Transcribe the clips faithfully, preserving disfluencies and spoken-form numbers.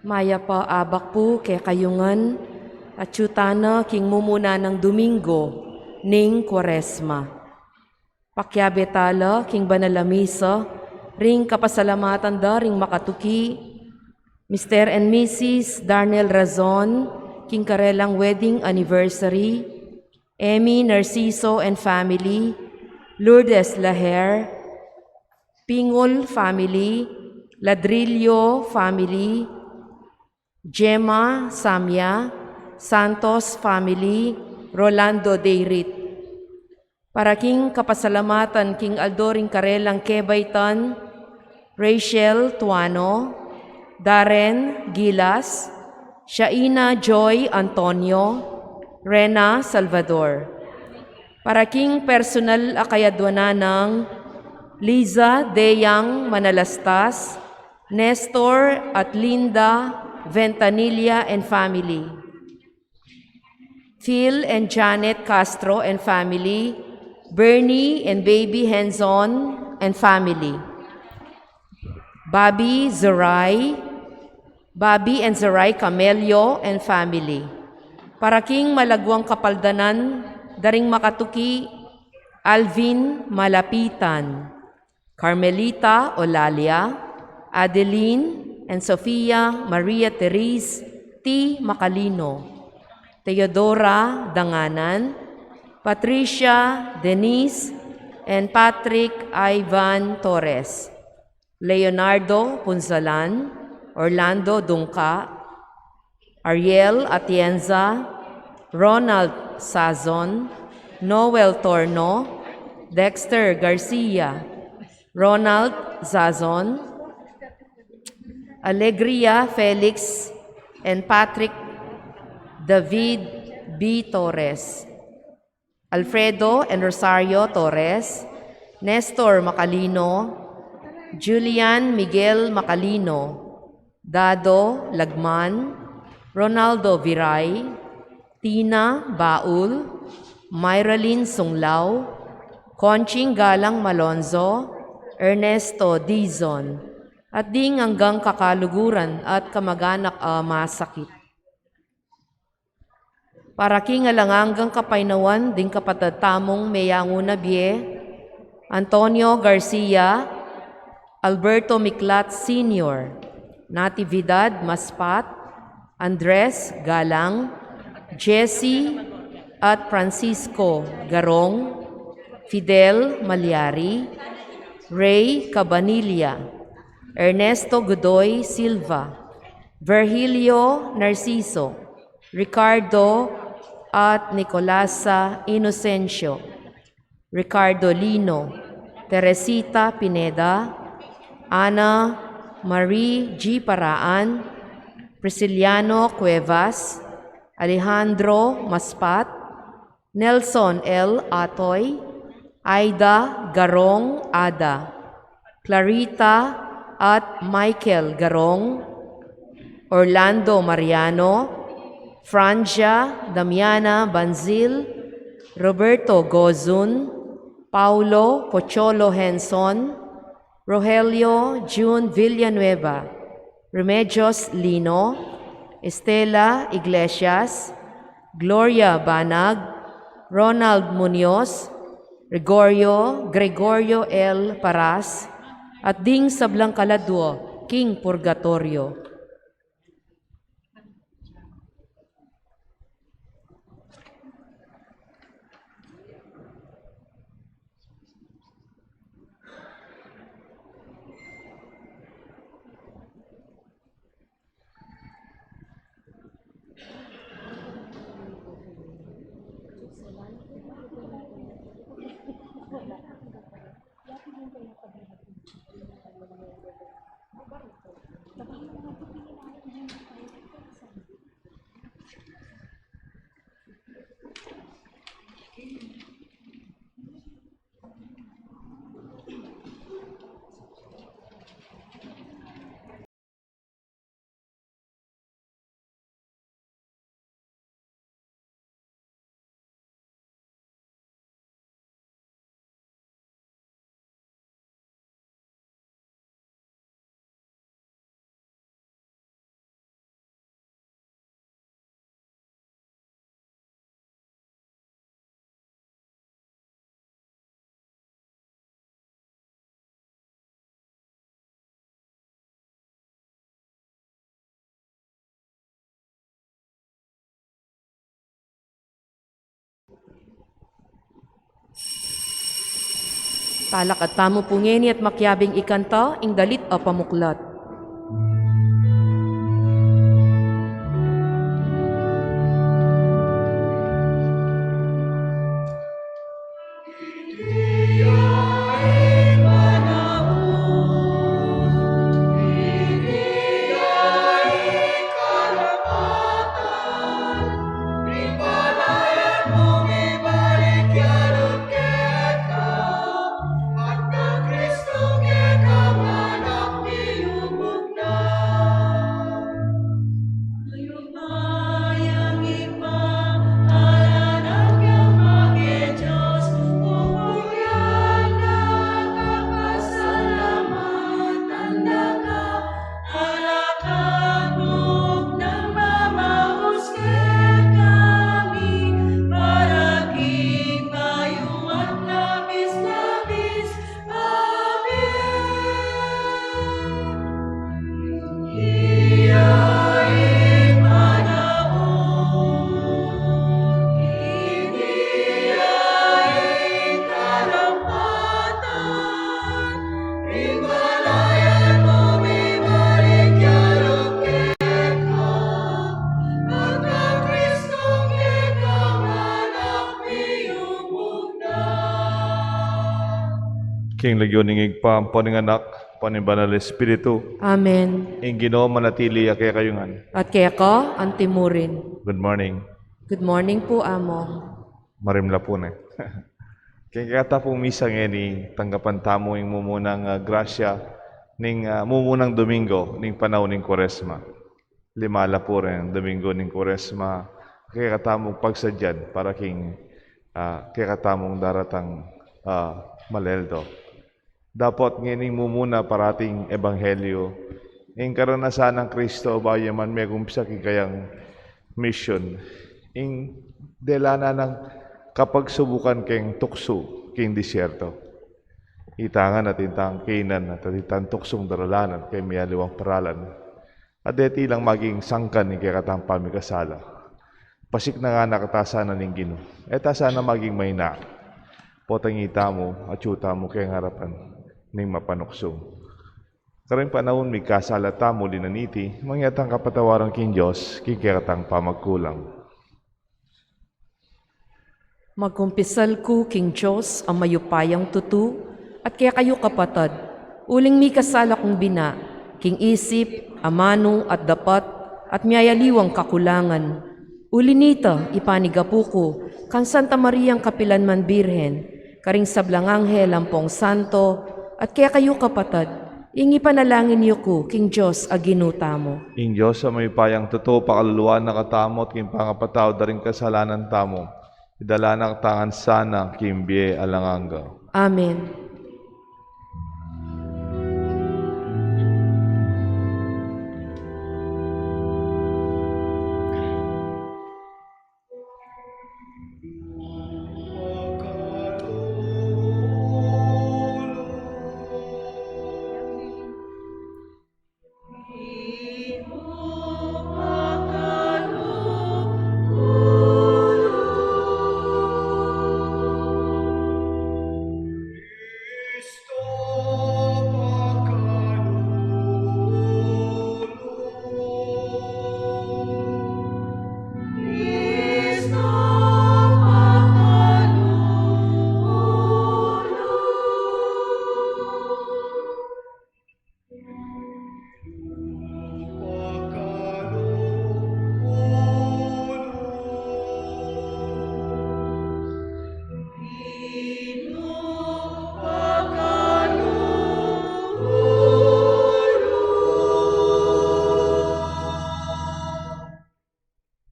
Mayap a abak pu kekayu ngan, atiu tana king mumuna nang Domingo ning Kuaresma. Pakiabe tala king banal a misa, ring kapasalamatan da ring makatuki, Mister and Missus Darnel Razon, king karelang wedding anniversary, Emmy Narciso and family, Lourdes Laher, Pingol family, Ladrillo family, Gemma Samia, Santos family, Rolando Deirit. Para king kapasalamatan king aldo ring karelang kebaitan, Rachel Tuano, Darren Gilas, Shaina Joy Antonio, Rena Salvador. Para king personal a kayadwanan nang Liza Deyang Manalastas, Nestor at Linda Ventanilla and family. Phil and Janet Castro and family, Bernie and Baby Henzon and family, Bobby Zerai, Bobby and Zerai Camelio and family. Para king malaguang kapaldanan da ring makatuki, Alvin Malapitan, Carmelita Olalia, Adeline and Sofia Maria Therese T. Macalino, Theodora Danganan, Patricia Denise and Patrick Ivan Torres, Leonardo Punzalan, Orlando Dungca, Ariel Atienza, Ronald Sazon, Noel Torno, Dexter Garcia, Ronald Zazon, Alegria Felix, and Patrick David B. Torres, Alfredo and Rosario Torres, Nestor Macalino, Julian Miguel Macalino, Dado Lagman, Ronaldo Viray, Tina Baul, Myralyn Sunglao, Conching Galang Malonzo, Ernesto Dizon, at ding anggang kakaluguran at kamag-anak a masakit. Para king alang anggang kapainawan ding kapatad tamung meyangu na bie, Antonio Garcia, Alberto Miklat Senior, Natividad Maspat, Andres Galang, Jesse at Francisco Garong, Fidel Malyari, Ray Cabanilla, Ernesto Godoy Silva, Virgilio Narciso, Ricardo at Nicolasa Inocencio, Ricardo Lino, Teresita Pineda, Ana Marie G. Paraan, Prisciliano Cuevas, Alejandro Maspat, Nelson L. Atoy, Aida Garong Ada, Clarita at Michael Garong, Orlando Mariano, Frangia Damiana Banzil, Roberto Gozun, Paulo Pocholo Henson, Rogelio June Villanueva, Remedios Lino, Estela Iglesias, Gloria Banag, Ronald Munoz, Gregorio, Gregorio L. Paras, at ding sablang kaladwa king purgatorio. Talakad tamu pu ngeni at makiabing ikanta ing dalit a pamuklat. King lagyu ning Ibpa, ampo ning Anak, ampo ning Banal Espiritu. Amen. Ing Ginu manatili ya kekayu ngan. At keka antimurin. Good morning. Good morning pu, Among. Marimla pu ne. Keng kekata pung misa ngeni, tanggapan tamu ing mumunang, ah, grasya ning, ah, mumunang Domingo ning panaun ning Kuaresma. Lima la pu ring Domingo ning Kuaresma, kekatamung pagsadyan para king, ah, kekatamung daratang, ah, Maleldo. Dapot ngening mumuna parating ebanghelyo, ing karanasan nang Kristo bayu ya man megumpisa king kayang misyon, ing dela na nang kapagsubukan keng tuksu king disyerto. Ita ngan atin tang kainan at atin tang tuksung daralanan keng miyaliwang paralan. At deti lang maging sangkan ning kekatang pamikasala. Pasiknangan na kata sana ning Ginu. E ta sana maging maina. Potang itamu, atyu tamu keng arapan ning mapanuksung. Karing panaun mikasala tamu, uli na niti, mangyatang kapatawaran king Dios king kekatang pamagkulang. Magkumpisal ku king Dios a mayupayang tutu, at kekayu kapatad, uling mikasala kung bina, king isip, amanu, at dapat, at miyayaliwang kakulangan. Uli nita, ipanigapu ku kang Santa Mariang kapilan man Birhen, karing sablang anghel ampong santo, at kekayu kapatad, ing ipanalangin yu ku king Dios a Ginu tamu. Ing Dios a mayupayang tutu pakaluluan na katamu at king pangapatawad da ring kasalanan tamu, idala na katamu ngan sana king bie alang angga. Amen.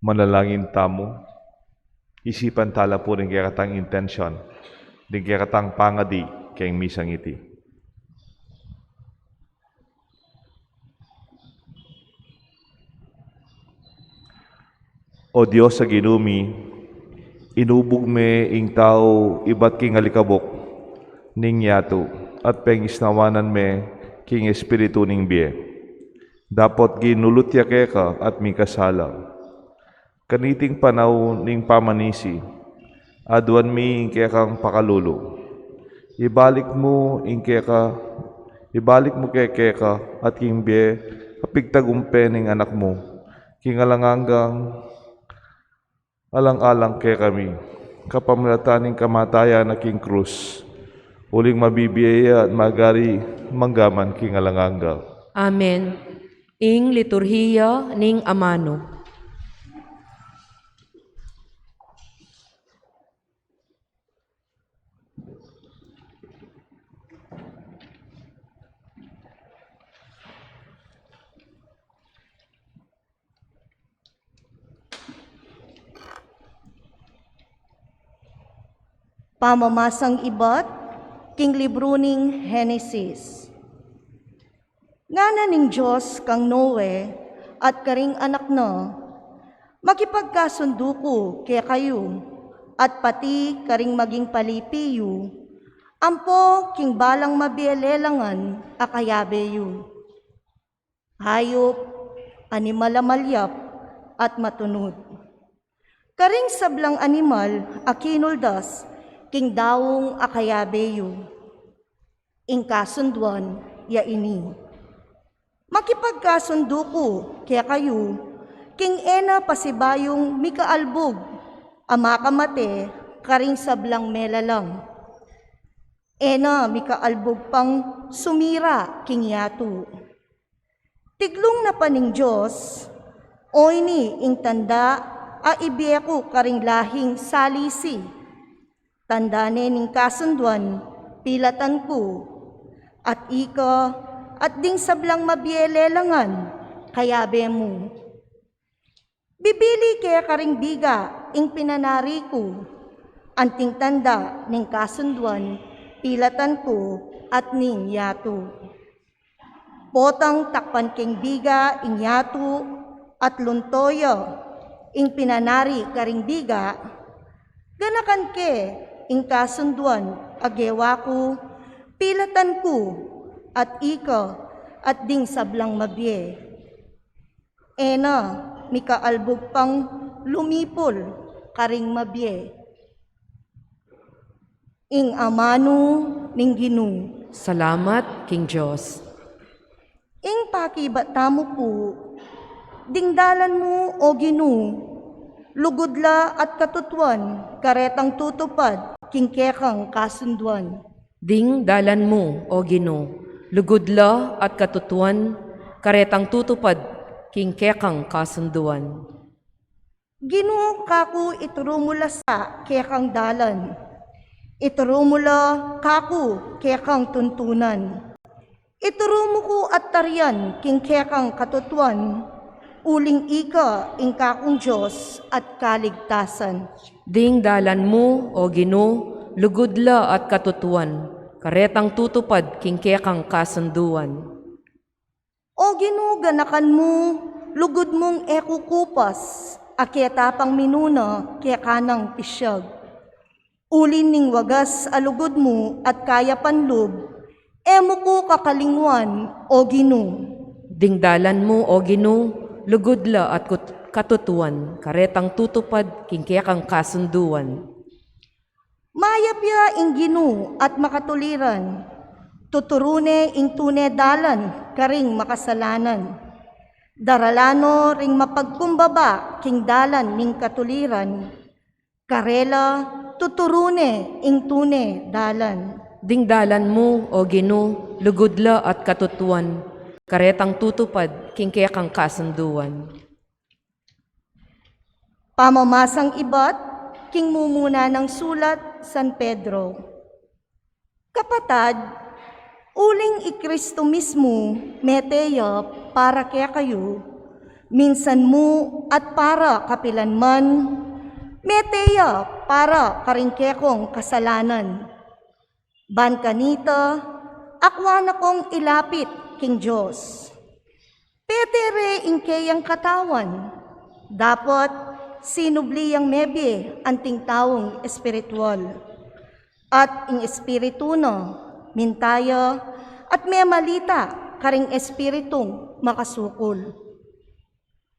Manalangin tamu, isipan ta la pu ring kekatang intensyon, ring kekatang pangadi keng misang iti. O Dios a Ginu mi, inubug me ing tau ibat king alikabuk ning yatu, at pengisnawanan me king espiritu ning bie. Dapot ginulut ya keka at mikasala. Kaniting panaun ning pamanisi, aduan mi ing kekang pakalulu. Ibalik mu ing keka, ibalik mu ke keka at king bie a pigtagumpe ning Anak mu, king alang anggang alang-alang kekami, kapamilatan ning kamatayan na king krus, uling mabibie ya at magari mangga man king alang angga. Amen. Ing liturhiya ning amanu. Pamamasang ibat king libru ning Henesis. Ngana ning Dios kang Noe at karing anak na, makipagkasundu ku kekayu, at pati karing maging palipi yu, ampo king balang mabie lelangan a kayabe yu. Hayup, animal a malyap, at matunud. Karing sablang animal a kinuldas king daung a kayabe yu. Ing kasunduan ya ini. Makipagkasundu ku kekayu, king e na pasibayung mikaalbug a makamate karing sablang melalang. E na mikaalbug pang sumira king yatu. Tiglung na pa ning Dios, o ini ing tanda a ibie ku karing lahing salisi. Tanda ne ning kasunduan pilatan ku, at ika, at ding sablang mabie lelangan kayabe mu. Bibili ke karing biga ing pinanari ku, anting tanda ning kasunduan pilatan ku at ning yatu. Potang takpan keng biga ing yatu at lunto ya ing pinanari karing biga, ganakan ke ing kasunduan a gewa ku, pilatan ku, at ika, at ding sablang mabie. E na mikaalbug pang lumipul karing mabie. Ing amanu ning Ginu. Salamat king Dios. Ing pakibat tamu pu, ding dalan mu, o Ginu, lugud la at katutuan, karetang tutupad king kekang kasunduan. Ding dalan mu, o Ginu, lugud la at katutuan, karetang tutupad king kekang kasunduan. Ginu, kaku ituru mu la sa kekang dalan. Ituru mu la kaku kekang tuntunan. Ituru mu ku at tarian king kekang katutuan, uling ika ing kakung Dios at kaligtasan. Ding dalan mu, o Ginu, lugud la at katutuan, karetang tutupad king kekang kasunduan. O Ginu, ganakan mu, lugud mung e kukupas, a keta pang minuna keka nang pisyag. Uli ning wagas a lugud mu at kayapan lub, e mu ku kakalingwan, o Ginu. Ding dalan mu, o Ginu, lugud la at kut-, katutuan, karetang tutupad king kekang kasunduan. Mayap ya ing Ginu at makatuliran, tuturu ne ing tune dalan karing makasalanan. Daralan no ring mapagkumbaba king dalan ning katuliran, karela tuturu ne ing tune dalan. Ding dalan mu, o Ginu, lugud la at katutuan, karetang tutupad king kekang kasunduan. Pamamasang ibat king mumuna nang sulat San Pedro. Kapatad, uling i Kristu mismu mete ya para kekayu, minsan mu at para kapilan man, mete ya para karing kekong kasalanan. Ban kanita, akwa na kong ilapit king Dios. Pete re ing keyang katawan, dapot sinubli yang mebie anting taung espiritual. At ing espiritu na, minta ya, at memalita karing espiritung makasukul.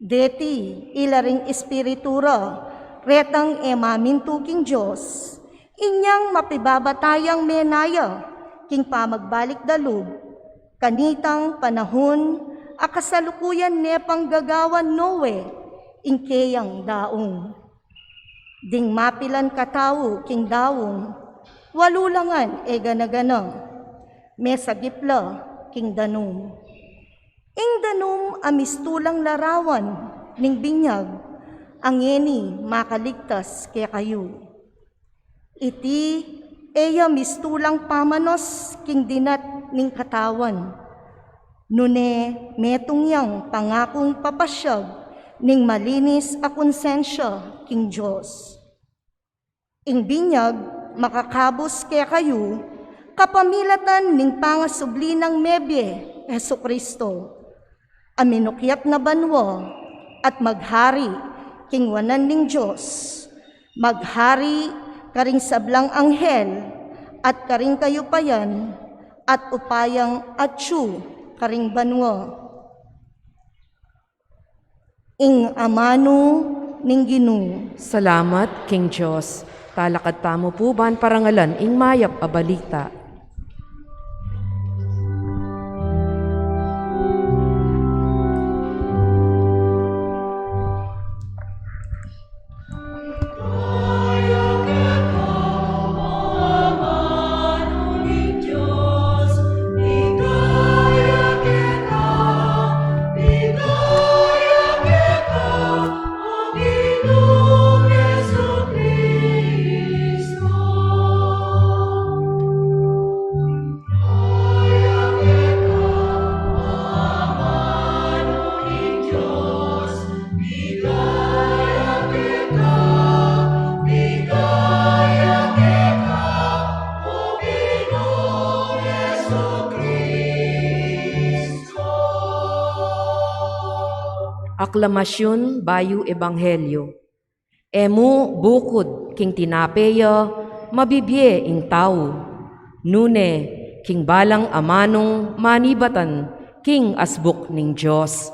Deti ila ring espiritu ra, retang e mamintu king Dios, Inyang mapibabatayang menaya king pamagbalik da lub, kanitang panahun a kasalukuyan ne pang gagawan nuwe ing keyang daung. Ding mapilan katau king daung, walu la ngan e gana-gana, mesagip la king danum. Ing danum a mistulang larawan ning binyag, a ngeni makaligtas kekayu. Iti e ya mistulang pamanos king dinat ning katawan, nune metung yang pangakung papasyag ning malinis a konsensya king Dios. Ing binyag makakabus kekayu kapamilatan ning pangasubli nang mebie, Jesucristo, a minukyat na banua at maghari king wanan ning Dios, maghari karing sablang anghel at karing kayupayan, at upayang atyu karing banua. Ing amanu ning Ginu. Salamat king Dios. Talakad tamu pu ban parangalan ing mayap a balita. Aklamasyun bayu ebanghelyo. E mu bukud king tinape ya mabibie ing tau, nune king balang amanung manibatan king asbuk ning Dios.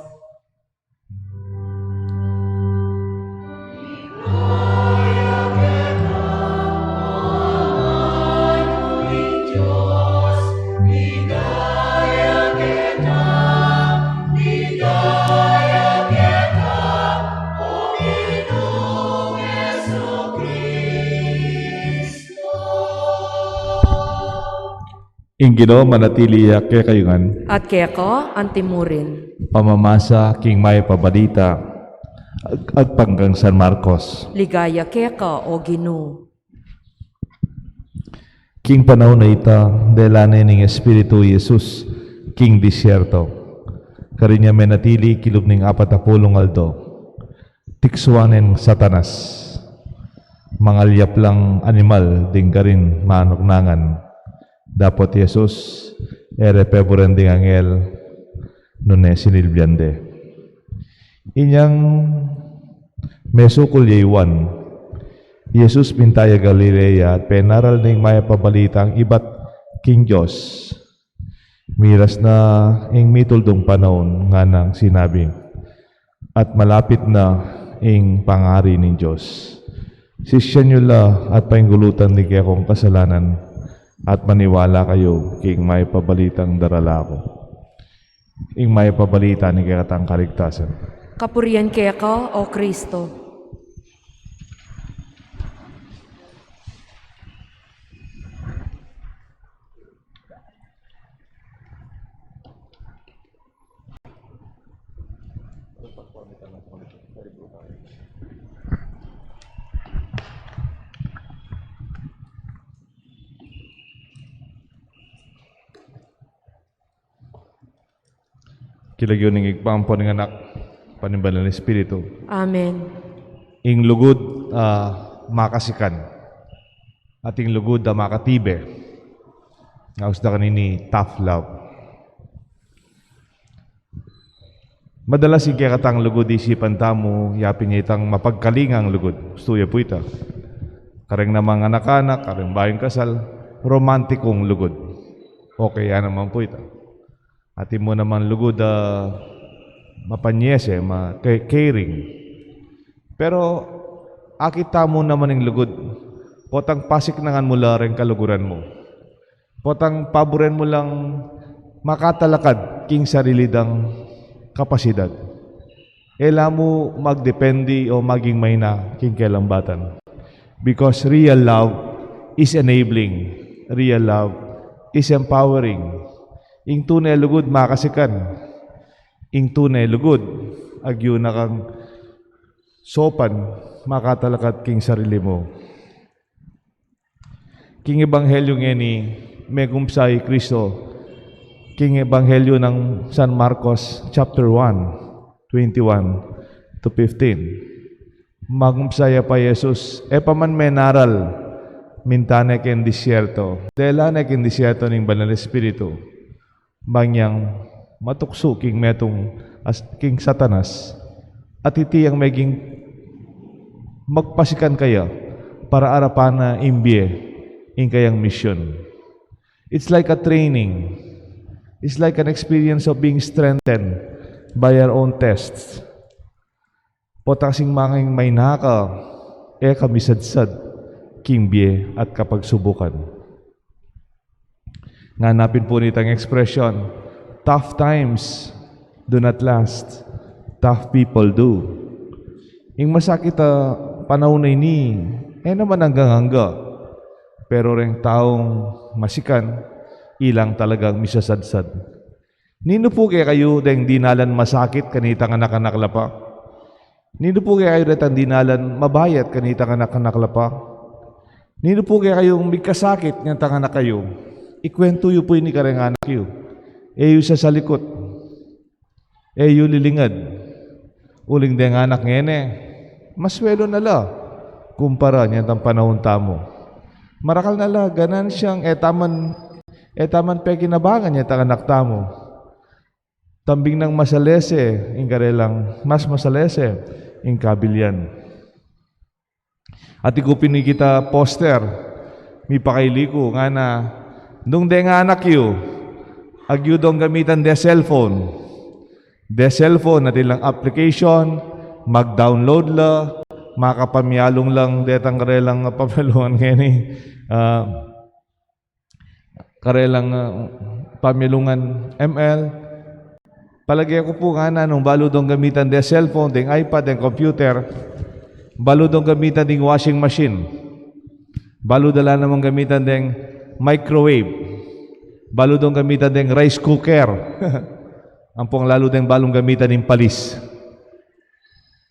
Ing Ginu manatili ya kekayu ngan. At keka antimurin. Pamamasa king mayap a balita ag-, agpang kang San Marcos. Ligaya keka, o Ginu. King panaun a ita, dela ne ning Espiritu i Jesus king disyerto. Karin ya menatili kilub ning apat a pulung aldo. Tiksuan neng Satanas. Mangalyap lang animal ding karin manuknangan. Dapot i Jesus, e re peburen ding anghel, nune sinilbian de. Inyang mesukul ya i Juan, i Jesus minta ya Galilea at penaral ne ing mayap a balitang ibat king Dios. Miras na ing mituldung panaun, nganang sinabi, at malapit na ing pangari ning Dios. Sisian yu la at painggulutan ding kekong kasalanan at maniwala kayu king mayap a balitang darala ku. Ing mayap a balita ning kekatang kaligtasan. Kapurian keka, o Kristo. King lagyu ning Ibpa, ampo ning Anak, ampo ning Banal a Espiritu. Amen. Ing lugud, ah, makasikan. At ing lugud a makatibe. Ngaus da kanini tough love. Madalas ing kekatang lugud isipan tamu, yapin ya itang mapagkalingang lugud. Ustu ya pu ita. Kareng namang anak-anak, kareng bayung kasal, romantikung lugud. Okay ya naman pu ita. Atin mu naman lugud a mapanyese, ma-, ca-, caring. Pero akit tamu naman ing lugud Potang pasiknangan mu la reng kaluguran mu. Potang paburen mu lang makatalakad king sarili dang kapasidad. E la mu magdepende o maging maina king kelambatan. Because real love is enabling. Real love is empowering. Ing tune lugud makasikan. Ing tune lugud, agyu na kang sopan, makatalakad king sarili mu. King Ebanghelyo ngeni, megumpisa i Kristo. King Ebanghelyo nang San Marcos, chapter one, twenty-one to fifteen. Magumpisa ya pa Jesus, e pa man menaral, minta ne king disyerto. Dela ne king disyerto ning Banal Espiritu. Bang yang matuksu king metung as-, king Satanas, at iti yang meging magpasikan kaya para arapan na ing bie ing kayang misyon. It's like a training. It's like an experience of being strengthened by our own tests. Potang sing manging maina ka, e ka misadsad king bie at kapagsubukan. Ngana pin pu nitang expression, "Tough times do not last, tough people do." Ing masakit a panaun a ini, e naman anggang-angga. Pero reng taung masikan, ilang talagang misasadsad. Ninu pu kekayu deng dinalan masakit kanitang anak-anak la pa? Ninu pu kekayu detang dinalan mabayat kanitang anak-anak la pa? Ninu pu kekayung migkasakit nitang anak yu? Ikuwentu yu pu ini kareng anak yu. E yu sasalikut. E yu lilingad. Uling deng anak ngeni, masuelu na la kumpara nitang panaun tamu. Marakal na la ganansyang e ta man, e ta man pekinabangan nitang anak tamu. Tambing nang masalese ing karelang, mas masalese ing kabilian. At iku pin ikita poster, mipakaili ku, ngana, nung deng anak yu, agyu dong gamitan de cellphone. De cellphone, atin lang application, mag-download la, makapamialung lang detang karelang pamialungan ngeni, ah, karelang, ah, pamialungan M L. Palage ku pu ngana nung balu dong gamitan de cellphone, deng iPad, deng computer, balu dong gamitan ding washing machine, balu da la namang gamitan deng microwave, balu dong gamitan deng rice cooker. Ampong lalu deng balung gamitan ding palis.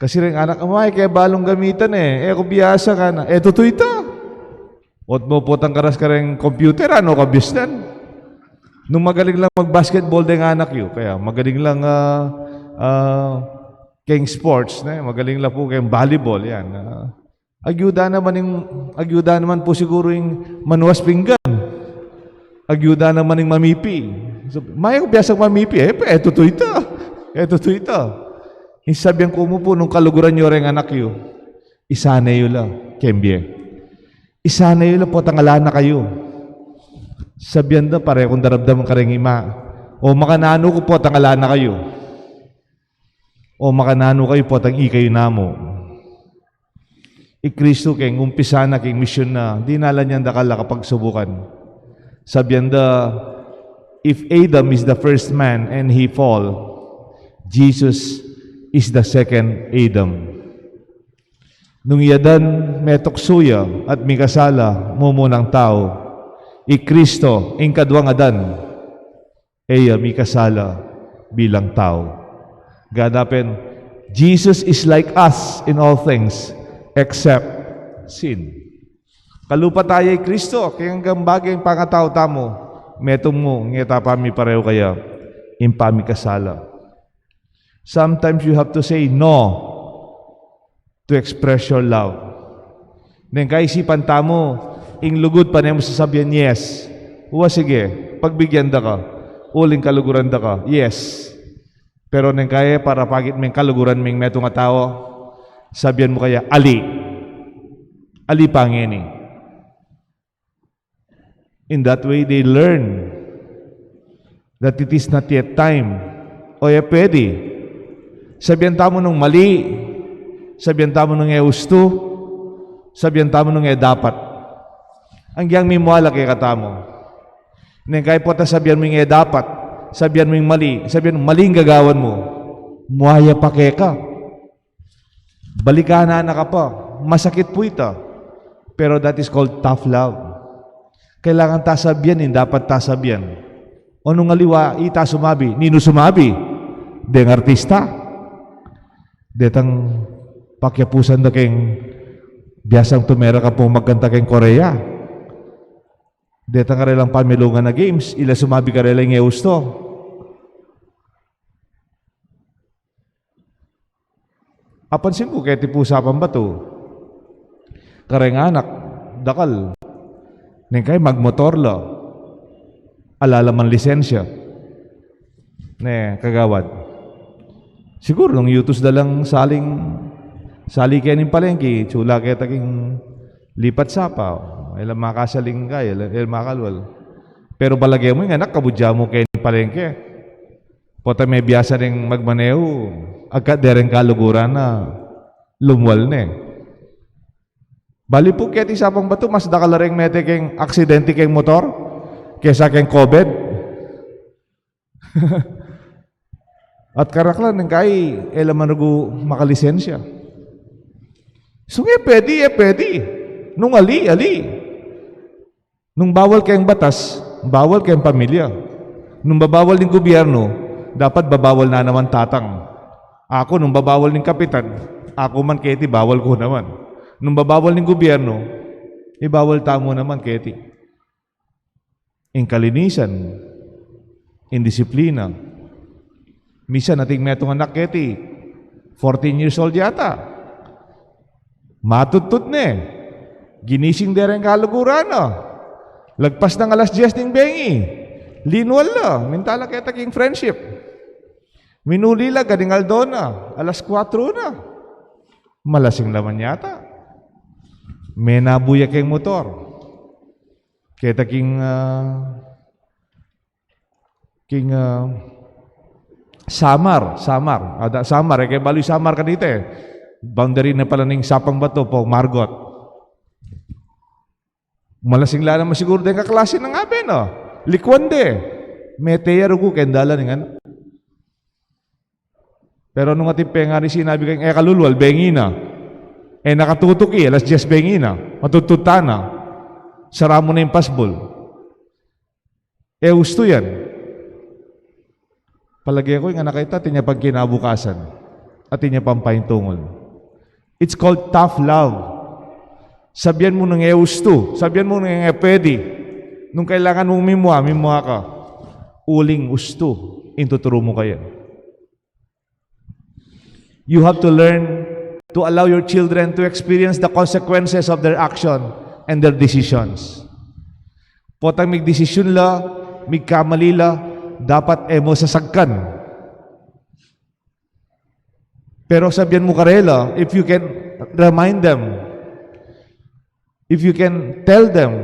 Kasi reng anak, "Ama, e ke balung gamitan e. E ku biasa," ngana. E tutu ita. Ot mo potang karas kareng computer, ano ka bisnan? Nung magaling lang mag-basketball deng anak yu, kaya magaling lang, ah, ah, keng sports, ne? Magaling lang pu keng volleyball, yan. Ah, agyuda naman ing, agyuda naman pu siguru ing manuas pinggan. Agyuda naman ing mamipi. So, maya ku biasang mamipi, e, e tutu ita. E tutu ita. Ing sabian ku mu pu nung kaluguran yu reng anak yu, isane yu la keng bie. Isane yu la potang ala na kayu. Sabian da, pare kung daramdaman kareng ima, o makananu ku potang ala na kayu. O makananu kayu potang ikayu namu. I Kristu keng umpisa na keng misyon na, dinalan yang dakal a kapagsubukan. Sabian da, if Adam is the first man and he fall, Jesus is the second Adam. Nung i Adan metuksu ya at mikasala, mumunang tau, i Kristo, ing kaduang Adan, e ya mikasala bilang tau. Gana pin, Jesus is like us in all things except sin. Kalupa taya i Kristo, keng anggang bage ing pangatau tamu, metung mu, ngeta pamiparehu kaya ing pamikasala. Sometimes you have to say no to express your love. Neng kaisipan tamu, ing lugud pane mu sasabian yes. Wa, sige, pagbigyan da ka. Uling kaluguran da ka, yes. Pero neng kaya para pakit meng kaluguran meng metung a tau, sabian mu kaya, ali. Ali pa ngeni. In that way, they learn that it is not yet time. O e pwede. Sabian tamu nung mali, sabian tamu nung e ustu, sabian tamu nung e dapat. Agyang mimua la kekatamu. Neng kaya pota sabian mu ing e dapat, sabian mu ing mali, sabian mu, "Mali ing gagawan mu." Mua ya pa keka. Balikan na ka pa. Masakit pu ita. Pero that is called tough love. Kailangan ta sabian ing dapat ta sabian. O nung aliwa, ita sumabi, ninu sumabi? Deng artista. Detang pakiapusan da keng biasang tumerak a pung magkanta keng Korea. Detang karelang pamilungan a games, ila sumabi karela ing e ustu. Apansin ku keti pu sa pambatu. Kareng anak, dakal. Neng kaya magmotor la. Ala la man lisensya. Ne, kagawad. Siguru nung yutus da lang saling, sali keni king palengke, tsula keta king lipat sapa. E la makasaling kaya, e la, e la makalual. Pero palage mu, ing anak, kabudya mu keni king palengke. Pota mebiasa deng magmanehu, agkat dereng kaluguran na, lumwal ne. Bali pu keti sa pambatu, mas dakal la reng mete keng aksidente keng motor kesa keng COVID. At karaklan neng kaya e la man rugu makalisensya. Sung e pedi, e pedi. Nung ali, ali. Nung bawal keng batas, bawal keng pamilya. Nung babawal ning gubyernu, dapat babawal na naman tatang. Aku, nung babawal ning kapitan, aku man keti, bawal ku naman. Nung babawal ning gubyernu, ibawal tamu naman keti. Ing kalinisan, ing disiplina. Misan atin metung anak keti, fourteen years old yata. Matutut ne. Ginising de reng kaluguran na. Lagpas nang alas dyes ning bengi. Linwal la. Minta la keta king friendship. Minuli la, ganing aldo na. Alas kuwatro na. Malasing la man yata. Menabu ya keng motor. Keta king, ah, king, ah, Samar, Samar. Ada Samar, e ke balu ing Samar kanita e. Boundary na pala ning Sapang Bato pu Margot. Malasing la naman siguru deng kaklase nang abe, no? Likwan de. Mete ya rugu keng dalan, ngan. Pero nung atin pengaris, sinabi keng e kalulwal, bengi na. E na katutuki, alas dyes bengi na. Matutut ta na. Sara mu na ing pasbul. E ustu yan. Palage ku, ing anak a ita, atin ya pang kinabukasan. Atin ya pang paintungul. It's called tough love. Sabian mu nung e ustu, sabian mu nung e pwede. Nung kailangan mung mimua, mimua ka. Uling ustu ing tuturu mu kaya. You have to learn to allow your children to experience the consequences of their action and their decisions. Potang migdesisyun la, migkamali la, dapat e mu sasagkan. Pero sabian mu karela, if you can remind them, if you can tell them,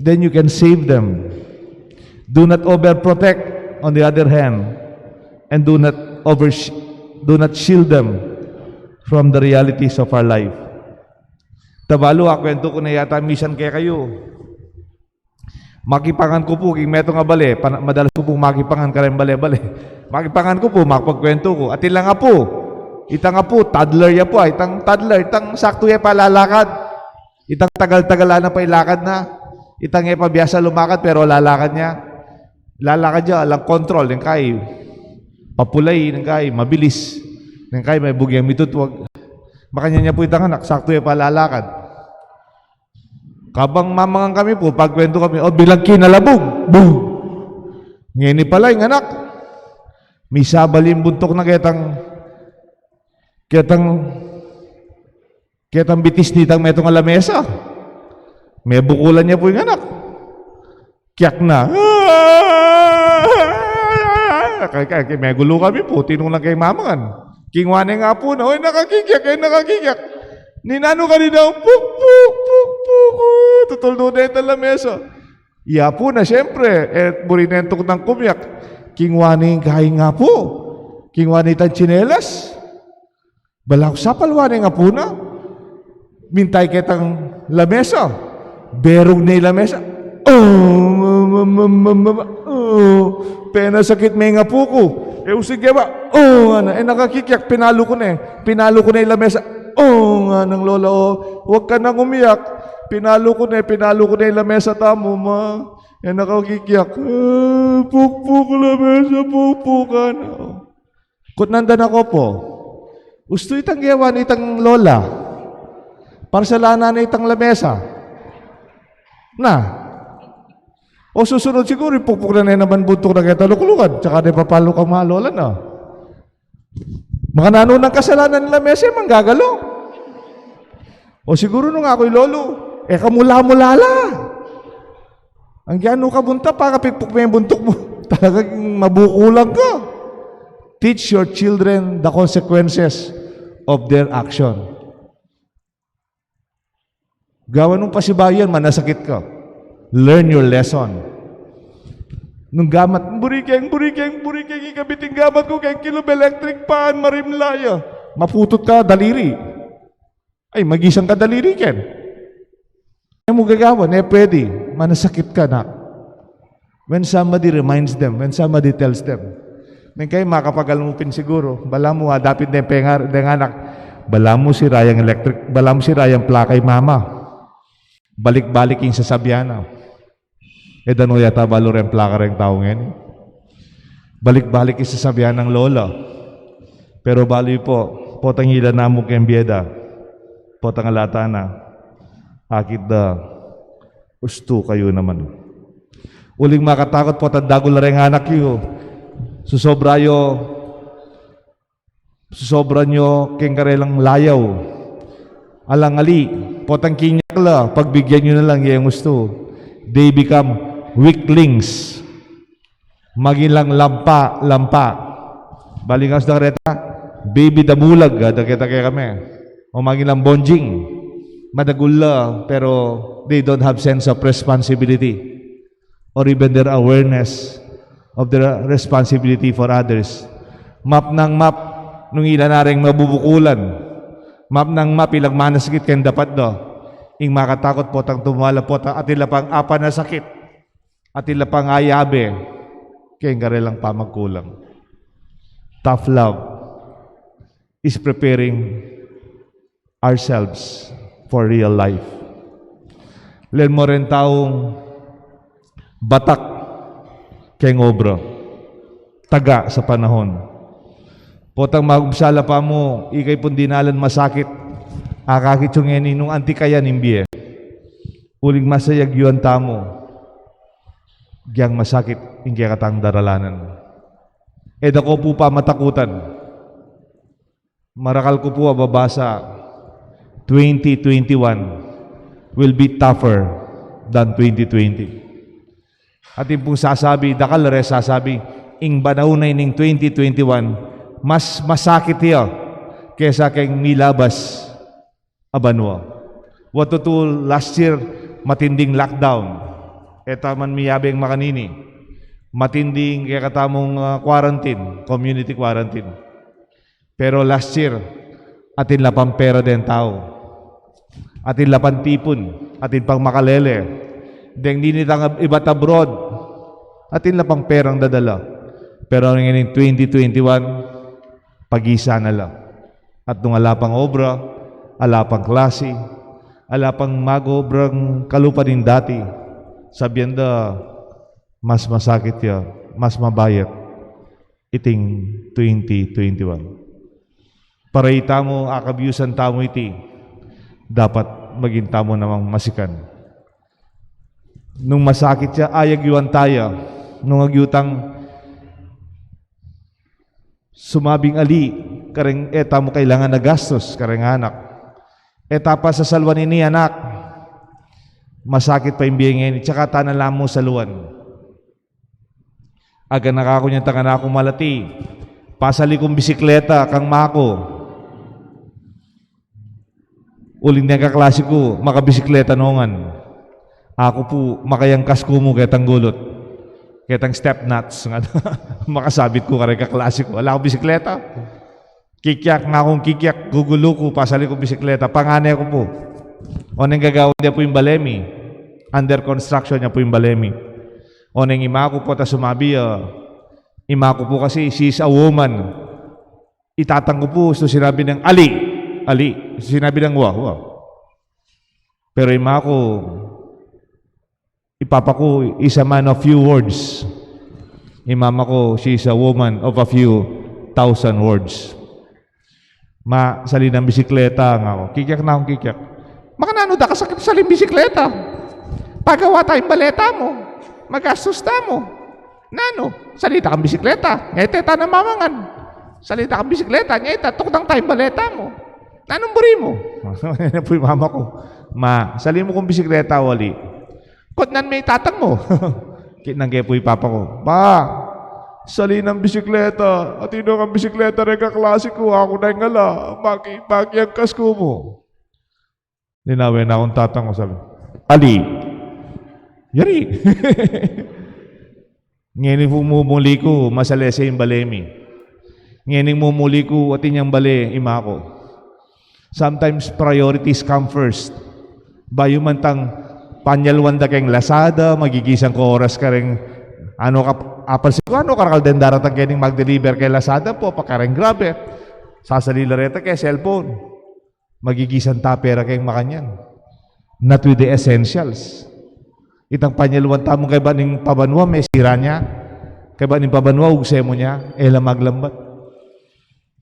then you can save them. Do not overprotect, on the other hand, and do not over do not shield them from the realities of our life. Tabalu, akuwentu ku na yata misan kekayu. Makipangan ku pu king metung a bale, pana-, madalas ku pung makipangan kareng bale-bale. Makipangan ku pu, makapagkwentu ku. Atin lang apu. Itang apu, toddler ya pu, ah. Itang toddler, itang saktu ya pa lalakad. Itang tagal-tagal na pa ilakad na. Itang e pa biasa lumakad, pero lalakad ya. Lalakad ya, alang kontrol, neng kai papulai, neng kai mabilis. Neng kai me bugyang mitutwag. Makanyan ya pu itang anak, saktu ya pa lalakad. Kabang mamangan kami pu, pagkwentu kami, o, biglang kinalabug. Bung! Ngeni pala ing anak, misabal ing buntuk na ketang, ketang, ketang bitis nitang metung a lamesa. Mebukulan ya pu ing anak. Kyak na. Kaya, kaya, kaya, megulu kami pu, tinung na keng mamangan. Kingwa ne ing apu na, "Oy, nakakikyak, oy, nakakikyak." Ninanu ka rin daw, puk, puk, puk, puk, oh, tutuldu ne itang lamesa. I apu na, siyempre, e, buri neng tuknang kumyak. Kingwa ne ing kayang apu. Kingwa ne itang tsinelas. Balaku sapalwan ne ing apu na. Mintay ketang lamesa. Berug ne ing lamesa. O, ma, ma, ma, ma, ma, ma, o, penasakit me ing apu ku. E usig ke ba? O, ngana. E na ka kikyak, pinalu ku ne. Pinalu ku ne ing lamesa. O, ngana nang lola, o, wag ka nang umiyak. Pinalu ku ne, pinalu ku ne ing lamesa tamu, ma. E na ka kikyak. E, pukpuk lamesa, pukpuk, ngana. Kutnan da na ko pu. Ustu itang gewa nitang lola. Parsalanan na itang lamesa. Na. O susunod siguru, ipukpuk na ne naman buntuk na keta luklukan. Tsaka ne papalu kang malola na. Makananu nang kasalanan lamesa, e manggagalu. O siguru nung aku i lolo, e ka mula-mula la. Ang giyanu ka bunta, pakapikpuk me ing buntuk mu. Talagang mabukulan ka. Teach your children the consequences of their action. Gawan mung pasibayu yan, manasakit ka. Learn your lesson. Nung gamat, buri keng, buri keng, buri keng ikabit ing gamat ku keng kilub electric fan, marimla ya. Maputut ka daliri. Ay, magisang ka daliri ken. E mu gagawan, e pwede. Manasakit ka, anak. When somebody reminds them, when somebody tells them, neng kayi makapagal mu pin siguru, balamu, adapit deng pengar, deng anak, balamu sira yang electric, balamu sira yang plaka i mama. Balik-balik ing sasabian na. E da no yata balu reng plaka reng tau ngeni. Balik-balik ing sasabian nang lola. Pero balu yu pu, potang ila namu keng bie da. Potang ala ta na. Akit da. Ustu kayu naman. Uling makatakut potang dagul la reng anak yu. Susobra yu, susobra yu keng karelang layaw. Alang ali, potang kinyak la, pagbigyan yu na lang, yeng ustu. They become weaklings. Maging lang lampa, lampa. Baling aus da kareta, baby damulag, a, da keta kekami. O maging lang bonjing. Madagul la, pero they don't have sense of responsibility or even their awareness of their responsibility for others. Map nang map, nung ila na reng mabubukulan. Map nang map, ilang manasakit keng dapat da. Ing makatakut potang tumala potang atin la pang apanasakit. Atin la pang ayabe keng karelang pamagkulang. Tough love is preparing ourselves for real life. Len mo reng taung batak keng obra, taga sa panahon. Potang magumpisal la pa mu, ika i pung dinalan masakit, akakit yu ngeni nung antikayan ing bie. Uling masayagyuan tamu, giyang masakit ing kekatang daralanan. E da ko pu pamatakutan. Marakal ku pu a babasa, twenty twenty-one will be tougher than twenty twenty. Atin pung sasabi, dakal reng sasabi, ing banaun na ining twenty twenty-one, mas masakit ya kesa keng milabas a banua. Wa tutu last year, matinding lockdown. E ta man miyabeng makanini. Matinding kekatamung, ah, quarantine, community quarantine. Pero last year, atin la pang pera deng tau. Atin la pang tipun, atin pang makalele. Deng dini tang ab-, ibat abroad, atin la pang perang dadala. Pero ngening twenty twenty-one, pagisa na la. At nung ala pang obra, ala pang klasi, ala pang mag-obrang kalupa ning dati, sabian da, mas masakit ya, mas mabayat iting twenty twenty-one. Para itamu, akabiusan tamu iti, dapat maging tamu namang masikan. Nung masakit ya, ayagyuan ta ya. Nung agyutang sumabing ali, kareng e tamu kailangan a gastus, kareng anak. E ta pa sasaluan ini, anak. Masakit pa ing bie ngeni, tsaka ta na la mu saluan. Aganaka ku nyan tang anak kung malati. Pasali kung bisikleta kang maku. Uling deng kaklasi ku, makabisikleta no ngan. Aku pu, makayangkas ku mu ketang gulut. Ketang step nuts, nga. Makasabit ku kareng kaklasi ku. Ala kung bisikleta. Kikyak nga kung kikyak, gugulu ku, pasali kung bisikleta, pangane ku pu. Oneng gagawan de pu ing bale mi. Under construction ya pu ing bale mi. Oneng ima ku pu, ta sumabi ya, ima ku pu kasi, she's a woman. Itatang ku pu, so sinabi nang, "Ali! Ali!" So sinabi nang, "Wa, wa." Pero ima ku, i papa ku is a man of few words. I mama ku, she is a woman of a few thousand words. "Ma, sali nang bisikleta," nga ku. Kikyak na kung kikyak. "Makananu da ka sa-, saling bisikleta? Pagawa tayang baleta mu. Magastus tamu. Nanu? Sali da kang bisikleta. Nya ita, e ta na mamangan. Sali da kang bisikleta. Nya ita, tuknang tayang baleta mu. Nanung buri mu?" Pu i mama ku, "Ma, sali mu kung bisikleta o ali?" "Kutnan me i tatang mu." Kitnang ke pu i papa ku, "Pa, sali nang bisikleta. Atin no kang bisikleta reng kaklasi ku, aku na ing ala. Baki, baki ang kasku mu." Linawen na kung tatang ku, sabi, "Ali, yari." Ngeni pu mumuli ku, masalese ing bale mi. Ngeni mumuli ku, atin yang bale, ima ku. Sometimes priorities come first. Bayu man tang panyalwan da keng Lazada, magigisan ku oras kareng, ano ka, apansin ku, ano karakal deng daratang kening mag-deliver keng Lazada pu, pakareng Grab e. Sasali la reta keng cellphone. Magigisan ta pera keng makanyan. Not with the essentials. Itang panyalwan tamu kaybat ning pabanua, mesira ne. Kaybat ning pabanua, ugse mu ne. E la maglambat.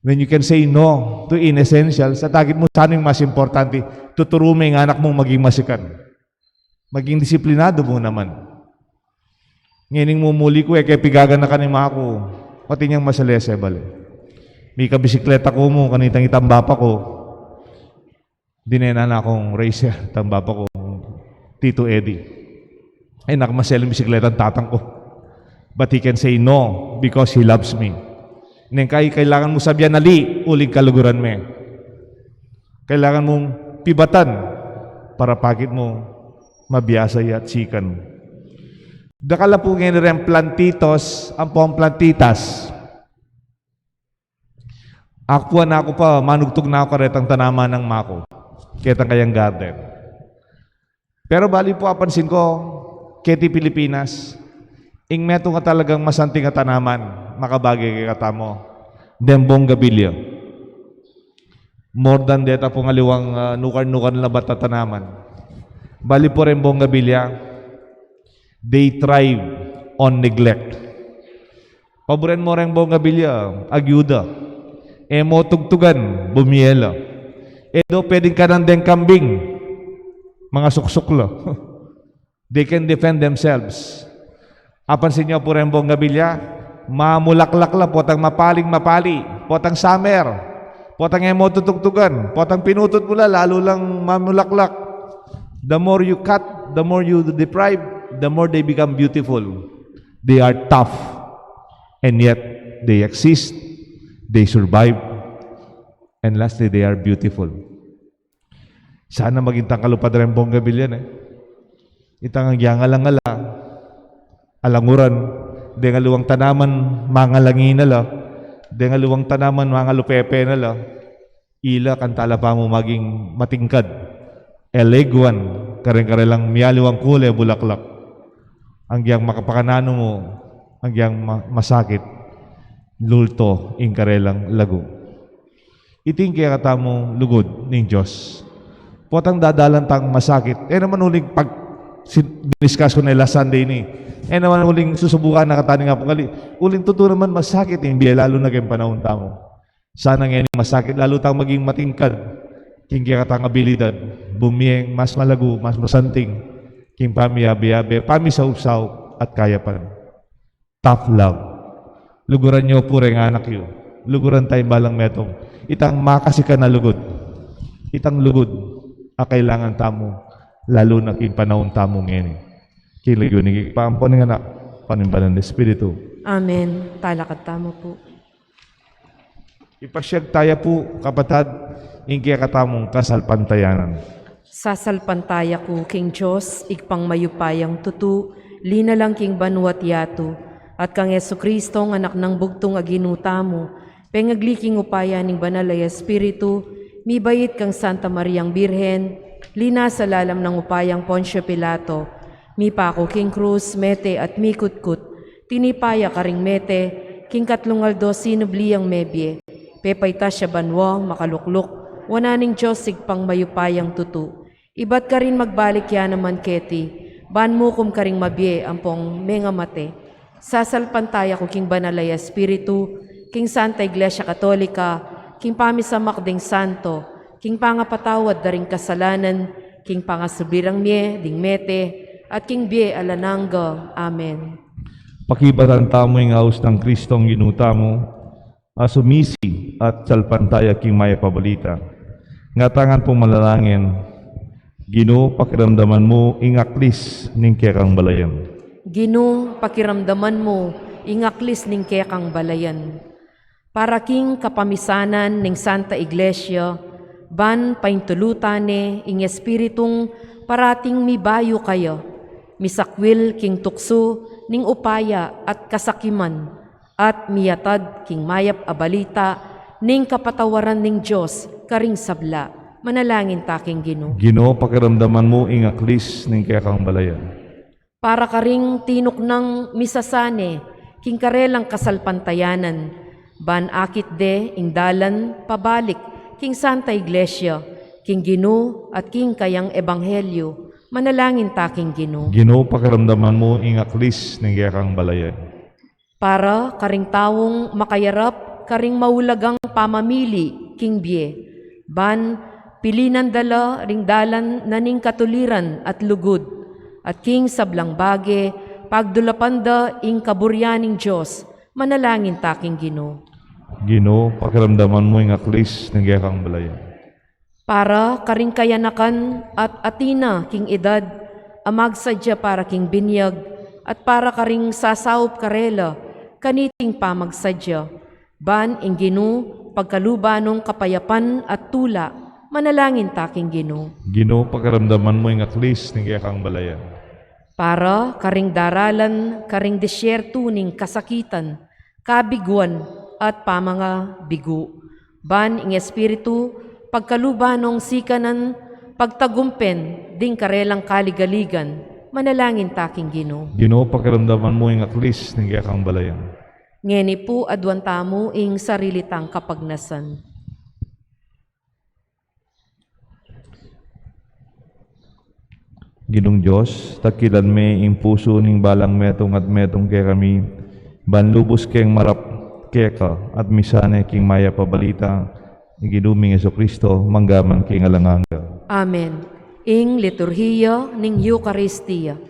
When you can say no to inessentials, at agit mu sana ing mas importante, tuturu me ing anak mung maging masikan. Maging disiplinadu mu naman. Ngening mumuli ku, e ke pigaganakan ing ima ku, pati niyang masalese bale. Mika bisikleta ku mu, kanitang itang bapa ku, dinenan na kung racer, itang bapa ku, Tito Eddie. Ay, nak, masel ing bisikleta ng tatang ku. But he can say no because he loves me. Neng kai-, kailangan mu sabian ali, uling kaluguran me. Kailangan mung pibatan para pakit mu mabiasa ya at sikan. Dakal la pu ngeni reng plantitos, ampong plantitas. Aku pu, anak ku pa, manugtug na ku karetang tanaman nang ama ku. Ketang kayang garden. Pero bali pu, apansin ku, keti Pilipinas, ing metung a talagang masanting a tanaman, makabage kekatamu, deng bougainvillea. More than deta pung aliwang, ah, nukan-nukan labat a tanaman. Bali pu reng bougainvillea, they thrive on neglect. Paburen mu reng bougainvillea, agyuda. E mu tugtugan, bumie la. E do pwedeng kanan deng kambing, mangasuksuk la. They can defend themselves. Apansin yu pu reng bougainvillea, mamulaklak la, potang mapaling mapali, potang summer, potang e mu tutugtugan, potang pinutut mu la, lalu lang mamulaklak. The more you cut, the more you deprive, the more they become beautiful. They are tough, and yet they exist, they survive, and lastly, they are beautiful. Sana maging tangkalupa da reng bougainvillea, ne. Itang agyang alang-ala, alanguran, deng aliwang tanaman, mangalangi na la, deng aliwang tanaman, mangalupepe na la, ila kanta la pa mu maging matingkad, eleguan, kareng karelang mialiwang kule bulaklak. Agyang makapakananu mu, agyang ma-, masakit, lulto ing karelang lagu. Iti ing kekatamung lugud ning Dios. Potang dadalan tang masakit, e naman uling pag-, sin-, diniscuss ku ne last Sunday ini. E naman uling susubukan na katamu ning Apung Ali. Uling tutu naman masakit ing bie, lalu na keng panaun tamu. Sana ngening masakit, lalu tang maging matingkad king kekatang abilidad, bumieng mas malagu, mas masanting king pamiyabe-yabe, pamisaub-saub, at kayapan. Tough love. Luguran yu pu reng anak yu. Luguran tayung balang metung. Itang makasikan a lugud. Itang lugud a kailangan tamu, lalu na king panaun tamu ngeni. King lagyu ning Ibpa, ampo ning Anak, ampo ning Banal a Espiritu. Amen. Talakad tamu pu. Ipasiag taya pu, kapatad, ing kekatamung kasalpantayanan. Sasalpantaya ku king Dios, Ibpang mayupayang tutu, linalang king banua't yatu, at kang Jesucristong Anak nang bugtung a Ginu tamu, pengagli king upaya ning Banal a Espiritu, mibait kang Santa Mariang Birhen, linasa lalam nang upayang Poncio Pilato, Mipaku king krus, mete at mikutkut, tinipa ya karing mete, king katlung aldo sinubli yang mebie, pepaitas ya banua, makalukluk, wanan ning Dios Ibpang mayupayang tutu. Ibat karin magbalik ya naman keti, ban mukum karing mabie ampong mengamate. Sasalpantaya ku king Banal a Espiritu, king Santa Iglesia Katolika, king pamisamak ding santo, king pangapatawad da ring kasalanan, king pangasubli rang mie ding mete, at king bie alang angga. Amen. Pakibatan tamu ing aus nang Kristong Ginu tamu, a sumisi at salpantaya king Mayap a Balita. Ngatanan pung manalangin, Ginu, pakiramdaman mu ing aklis ning kekang balayan. Ginu, pakiramdaman mu ing aklis ning kekang balayan. Para king kapamisanan ning Santa Iglesia, ban paintulutan ne ing Espiritung parating mibayu kaya, misakwil king tuksu ning upaya at kasakiman, at miyatad king Mayap a Balita ning kapatawaran ning Dios karing sabla. Manalangin ta king Ginu. Ginu, pakiramdaman mu ing aklis ning kekang balayan. Para karing tinuknang misasane king karelang kasalpantayanan, ban akit de ing dalan pabalik king Santa Iglesia, king Ginu at king kayang ebanghelyu. Manalangin ta king Ginu. Ginu, pakiramdaman mu ing aklis ning kekang balayan. Para karing taung makayarap karing maulagang pamamili king bie, ban pilinan da la ring dalan na ning katuliran at lugud, at king sablang bage pagdulapan da ing kaburian ning Dios. Manalangin ta king Ginu. Ginu, pakiramdaman mu ing aklis ning kekang balayan. Para karing kayanakan at atin na king edad a magsadya para king binyag, at para karing sasaup karela kaniting pamagsadya, ban ing Ginu pagkaluban nong kapayapan at tula. Manalangin ta king Ginu. Ginu, pakiramdaman mu ing aklis ning kekang balayan. Para karing daralan karing disyertu ning kasakitan, kabiguan at pamangabigu, ban ing Espiritu pagkaluban nong sikanan pagtagumpen ding karelang kaligaligan. Manalangin ta king Ginu. Ginu, pakiramdaman mu ing aklis ning kekang balayan. Ngeni pu aduan tamu ing sarili tang kapagnasan. Ginung Dios, takilan me ing pusu ning balang metung at metung kekami, ban lubus keng marap keka at misane king Mayap a Balita ning Ginu ming Jesucristo, mangga man king alang angga. Amen. Ing liturhiya ning Eukaristia.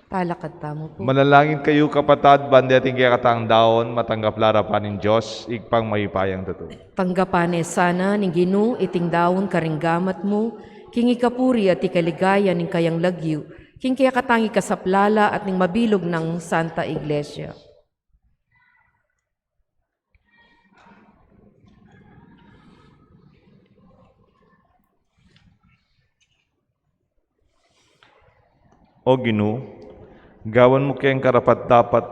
Talakad tamu pu. Manalangin kayu, kapatad, ban deting kekatang daun matanggap la arapan ning Dios, Ibpang mayupayang tutu. Tanggapan ne sana ning Ginu iting daun karing gamat mu, king ikapuri at ikaligaya ning kayang lagyu, king kekatang ikasaplala at ning mabilug nang Santa Iglesia. O Ginu, gawan mu keng karapat-dapat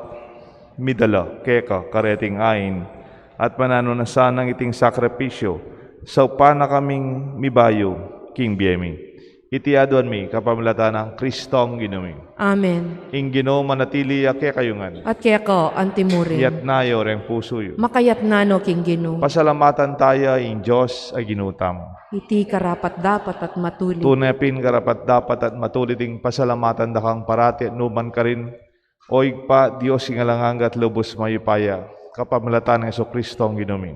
midala keka kareting ain, at mananu na sanang iting sakripisyu, saupan na kaming mibayu king bie mi. Iti aduan mi kapamilatan nang Kristong Ginu mi. Amen. Ing Ginu manatili ya kekayu ngan. At keka antimurin. Iyatas yu reng pusu yu. Makayatas no king Ginu. Pasalamatan taya ing Dios a Ginu tamu. Iti karapat-dapat at matulid. Tune pin karapat-dapat at matulid ing pasalamatan da kang parati at nukaman karin, O Ibpa, Dios king alang angga at lubus mayupaya, kapamilatan nang Jesucristo a Ginu mi.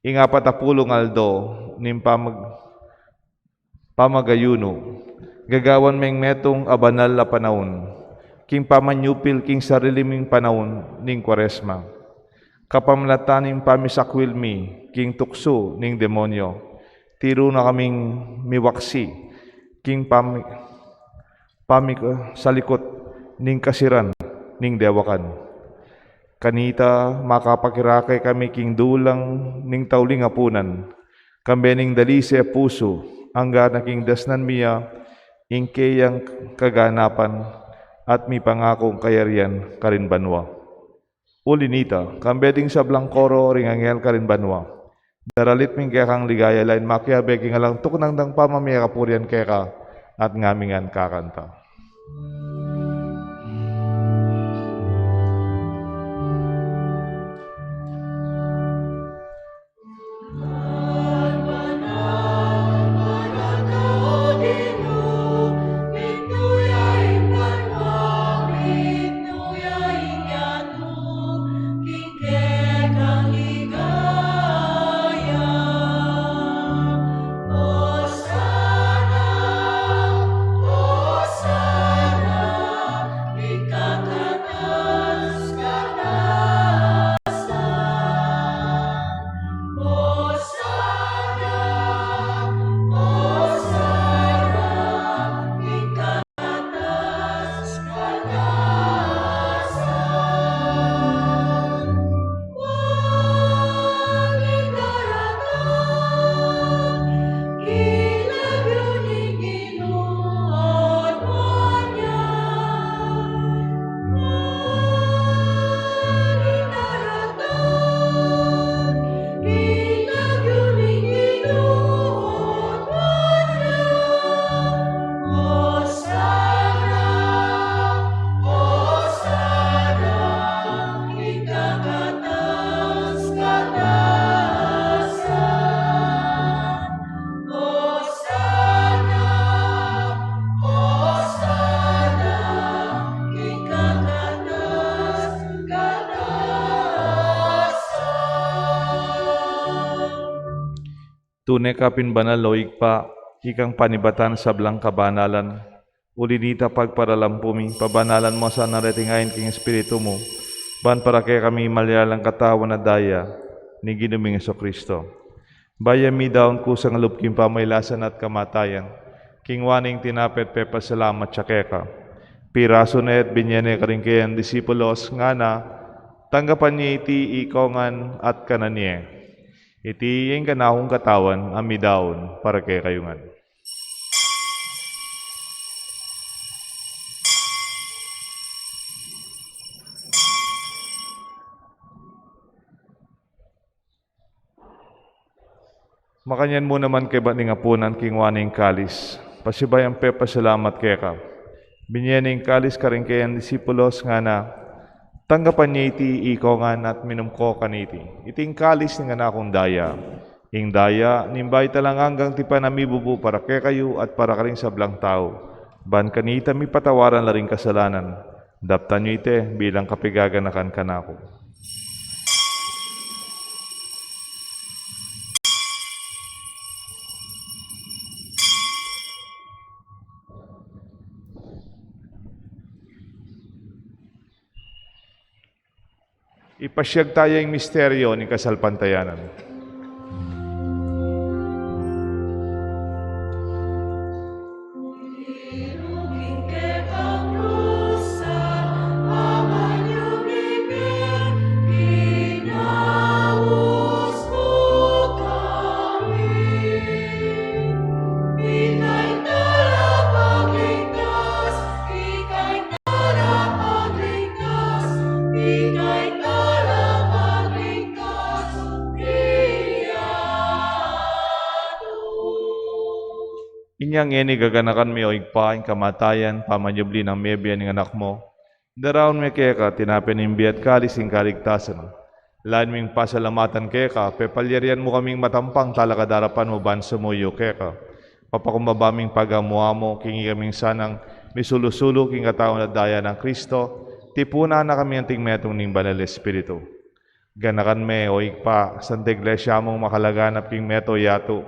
Ing apat a pulung aldo ning pamag-, pamagayunu, gagawan meng metung a banal a panaun king pamanyupil king sarili ming panaun ning Kuaresma. Kapamilatan ning pamisakwil mi king tuksu ning demonyo, tiru na kaming miwaksi king pami-, pamikasalikut ning kasiran ning dewakan. Kanita, makapakirake kami king dulang ning tauling apunan, kambe ning dalise pusu, angga na king dasnan mi ya ing keyang kaganapan at mipangakung kayarian karin banua. Uli nita, kambe ding sablang koro ring anghel karin banua, daralit mi ing kekang ligaya, lain makiabe king alang tuknang dang pamamie kapurian keka, at ngami ngan kakanta. Tune ka pin banal, o Ibpa, ikang panibatan sablang kabanalan. Uli nita, pagparalampu mi, pabanalan mu sa na reting ain king Espiritu mu, ban para kekami malyalang katawan at daya ning Ginu ming Jesucristo. Bayu mi daun kusang lub king pamailasan at kamatayan, kingwa ne ing tinape at pepasalamat ya keka, pirasu ne at binie ne karing kayang disipulos, ngana, tanggapan ye iti ikongan at kanan ye. Iti ing kanakung katawan a midaun para kekayu ngan. Makanyan mu naman kaybat ning apunan, kingwa ne ing kalis, pasibayu yang pepasalamat keka, binie ne ing kalis karing kayang disipulos, ngana, tanggapan ye iti ikongan at minum ko kaniti. Iti ing kalis ning kanakung daya, ing daya ning bayu at alang anggang tipan a mibubu para kekayu at para karing sablang tau, ban kanita mipatawaran la ring kasalanan. Daptan yu iti bilang kapaganakan kanaku. Ipasiag taya ing misteryo ning kasalpantayanan. Inya ngeni gaganakan me, o Ibpa, ing kamatayan, pamanyubli nang mebie ning Anak mu. Daraun mi keka tinape ning bie at kalis ning kaligtasan. Lain ming pasalamatan keka, pepalyarian mu kaming matampang talakad king arapan mu ban sumuyu keka. Papakumbaba ming pagamu-amu king ikaming sanang misulu-sulu king katawan at daya nang Kristo, tipunan na kami anting metung ning Banal Espiritu. Ganakan me, o Ibpa, Santa Iglesia mung makalaganap king mabilug a yatu,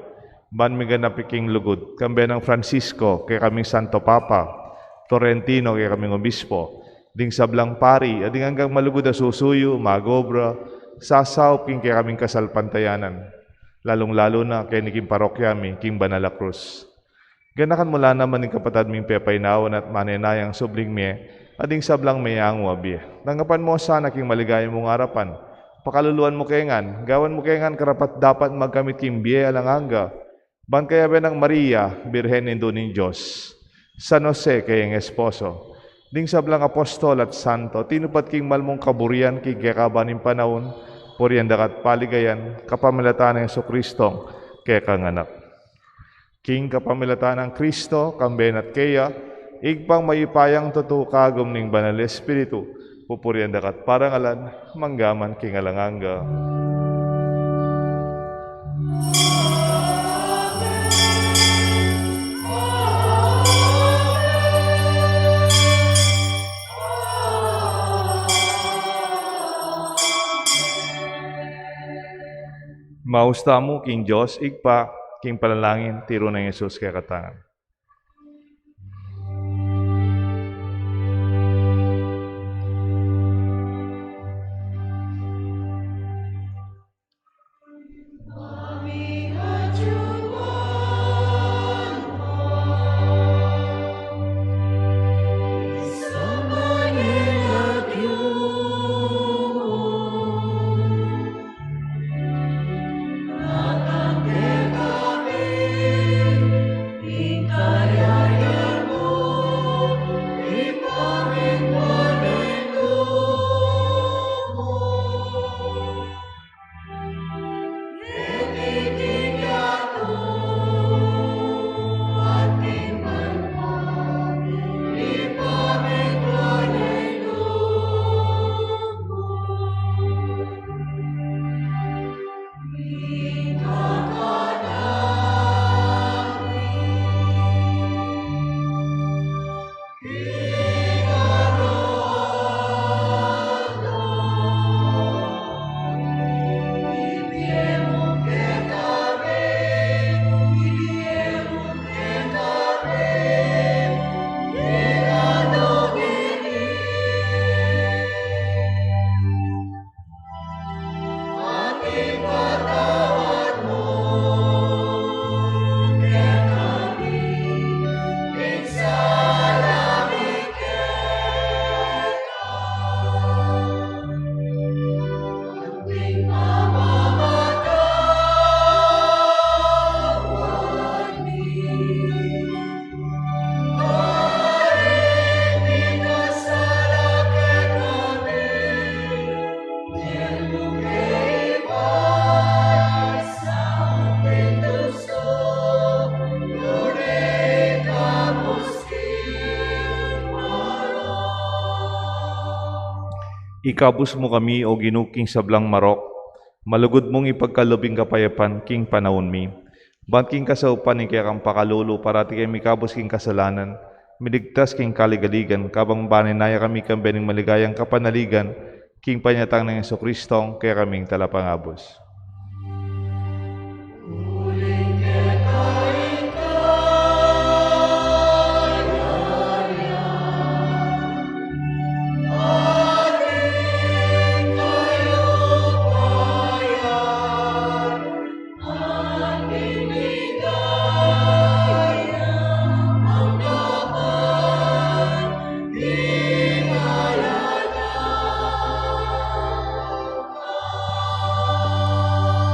ban miganap king lugud, kambe nang Francisco, kekaming Santo Papa, Florentino, kekaming Obispo, ding sablang pari, at ding anggang malugud a susuyu, mag-obra, sasaup king kekaming kasalpantayanan, lalung-lalu na keni king parokya mi, king Banal a Krus. Ganakan mu la naman ing kapatad ming pepainawa at manenayang subling mie, at ding sablang meangu a bie. Tanggapan mu la sana king maligaya mung arapan. Pakaluluan mu ke ngan, gawan mu ke ngan karapat-dapat magkamit king bie alang angga. Ban kayabe nang Maria, Birhen Indu ning Dios, San Jose, kayang esposo, ding sablang apostol at santo, tinupad king mal mung kaburian king kekaban ning panaun, purian da ka at paligayan, kapamilatan nang Jesucristo, kekang Anak. King kapamilatan nang Kristo, kambe na at keya, Ibpang mayupayang tutu, kagum ning Banal Espiritu, pupurian da ka at parangalan, mangga man king alang angga. Maus tamu king Dios Ibpa, king panalangin tiru nang Jesus kekatamu. Ikabus mu kami, O Ginu, king sablang marok, malugud mung ipagkalub ing kapayapan king panaun mi. Ban king kasaupan ning kekang pakalulu, parati kaming mikabus king kasalanan, miligtas king kaligaligan, kabang manenaya kami kambe ning maligayang kapanaligan, king panyatang nang Jesucristo, kekaming Talapangabus.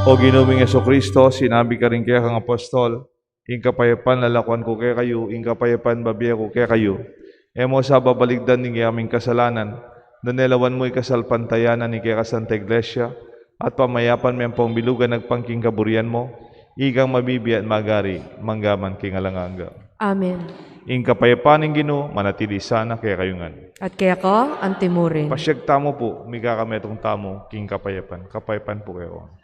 O Ginu ming Jesucristo, sinabi ka ring kekang apostol, "Ing kapayapan lalakuan ku kekayu, ing kapayapan bibie ku kekayu." E mu sa babaligdan ding kekaming kasalanan, nune lawan mu ing kasalpantayanan ning kekang Santa Iglesia, at pamayapan me ampong bilugan agpang king kaburian mu, ikang mabibie at magari, mangga man king alang angga. Amen. Ing kapayapan ning Ginu manatili sana kekayu ngan. At keka antimurin. Pasiag tamu pu, mikakametung tamu king kapayapan. Kapayapan pu kekayu.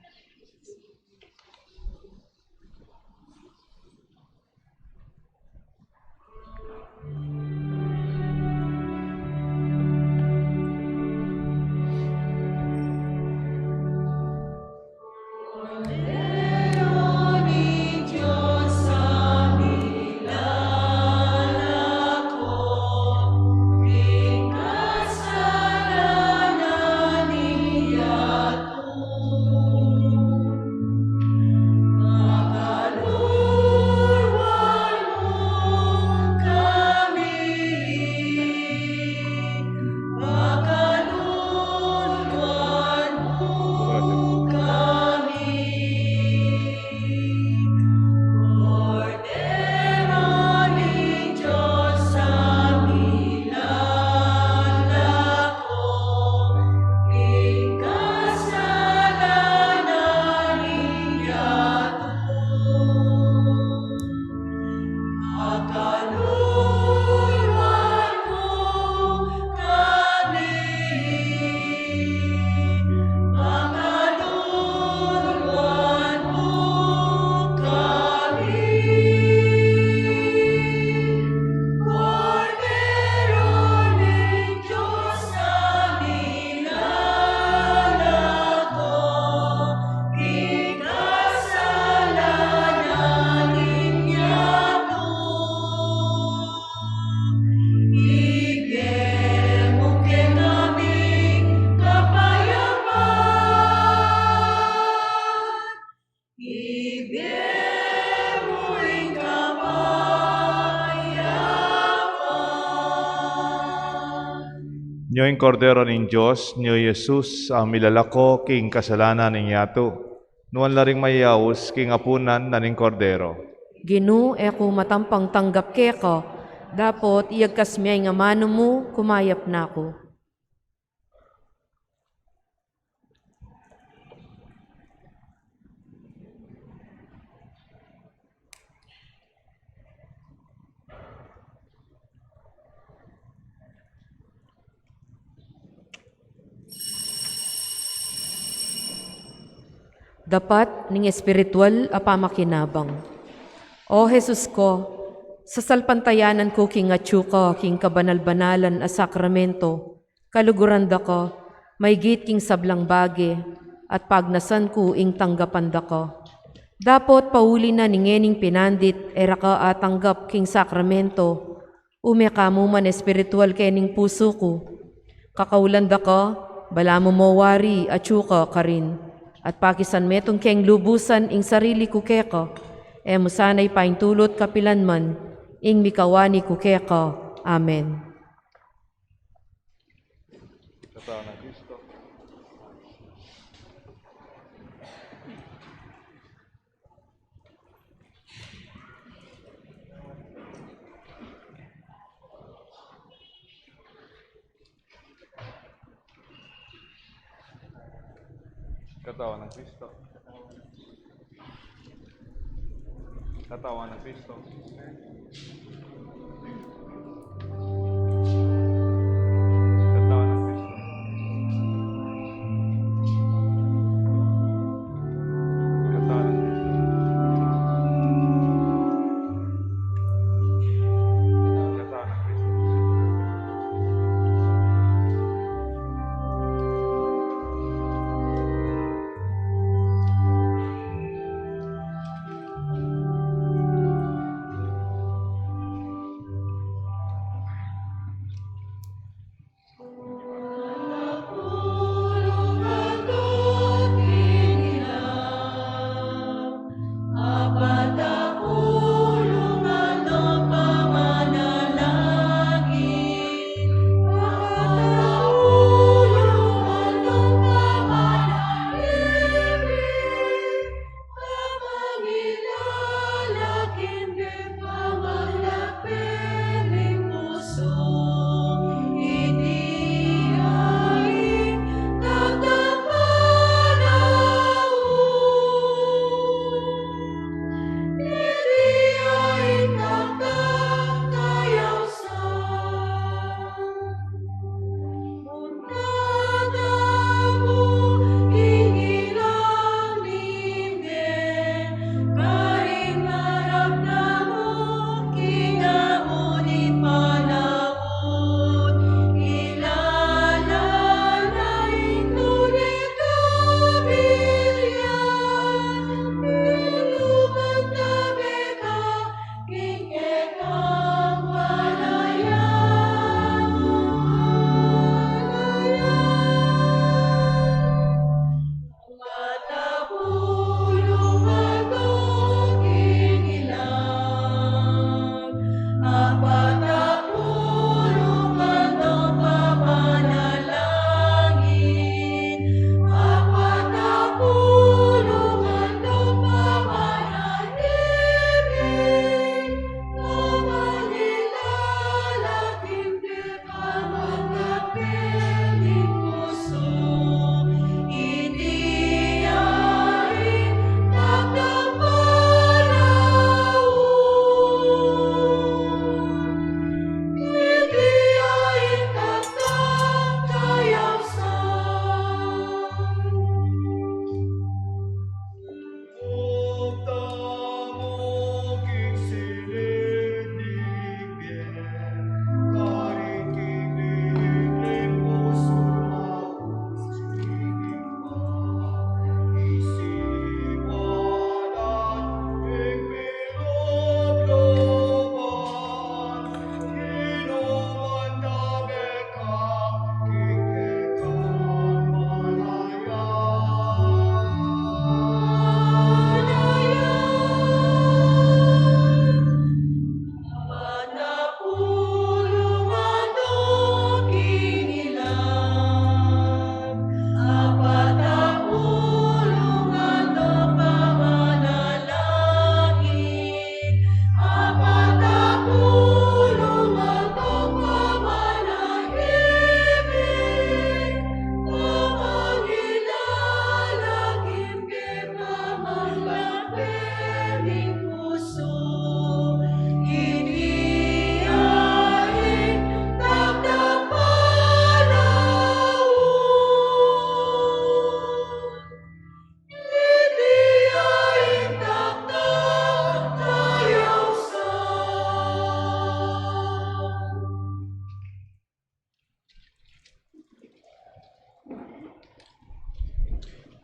Nyo ing Kordero ning Dios, nyo i Jesus, a milalako king kasalanan ning yatu. Nuan la ring mayaus king apunan na ning Kordero. Ginu, e ku matampang tanggap keka, dapot iyagkas mu ing amanu mu, kumayap na ku. Dapat ning espiritual a pamakinabang. O Jesus ku, sasalpantayanan ku king atyu ka king kabanal-banalan a sakramento, kaluguran da ka, maygit king sablang bage, at pagnasan ku ing tanggapan da ka. Dapot pauli na ning ngening pinandit, e ra ka atanggap king sakramento, ume ka mu man espiritual kening pusu ku. Kakaulan da ka, balamu mo wari atyu ka karin, at pakisan metung keng lubusan ing sarili ku keka, e mu sana ipaintulut kapilan man ing mikawani ku keka. Amen. Katawan ng Kristo. Katawan ng Kristo. Katawan ng Kristo. Katawan ng Kristo. Katawan ng Kristo. Katawan ng Kristo.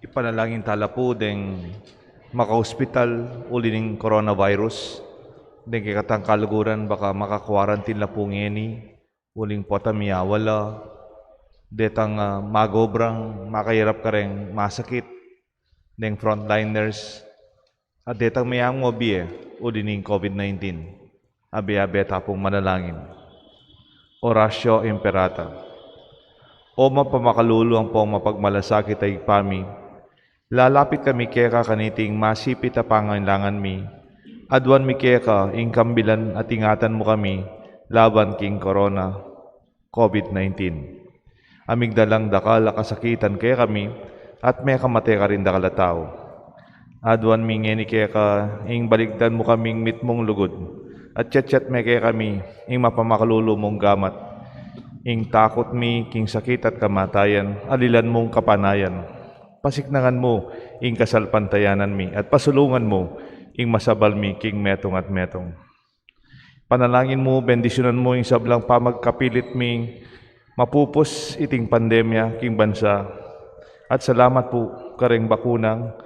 Ipanalangin tala pu deng makaospital uli ning coronavirus, deng kekatang kaluguran baka maka-quarantine la pu ngeni, uling pota miyawa la, detang, ah, magobrang makayarap kareng masakit, deng frontliners, at detang meangu a bie uli ning COVID nineteen. Abe-abe ta pung manalangin. Oratio Imperata. O mapamakalulu ampong mapagmalasakit a Ibpa mi, lalapit kami keka kaniting masipit a pangailangan mi. Aduan mi keka ing kambilan at ingatan mu kami laban king corona, COVID nineteen. A migdalang dakal a kasakitan kekami, at mekamate karing dakal a tau. Aduan mi ngeni keka ing balikdan mu kaming mitmung lugud, at chat-chat me kekami ing mapamakalulu mung gamat. Ing takut mi king sakit at kamatayan, alilan mung kapanayan. Pasiknangan mu ing kasalpantayanan mi, at pasulungan mu ing masabal mi king metung at metung. Panalangin mu, bendisyunan mu ing sablang pamagkapilit ming mapupus iting pandemya king bansa. At salamat pu kareng bakunang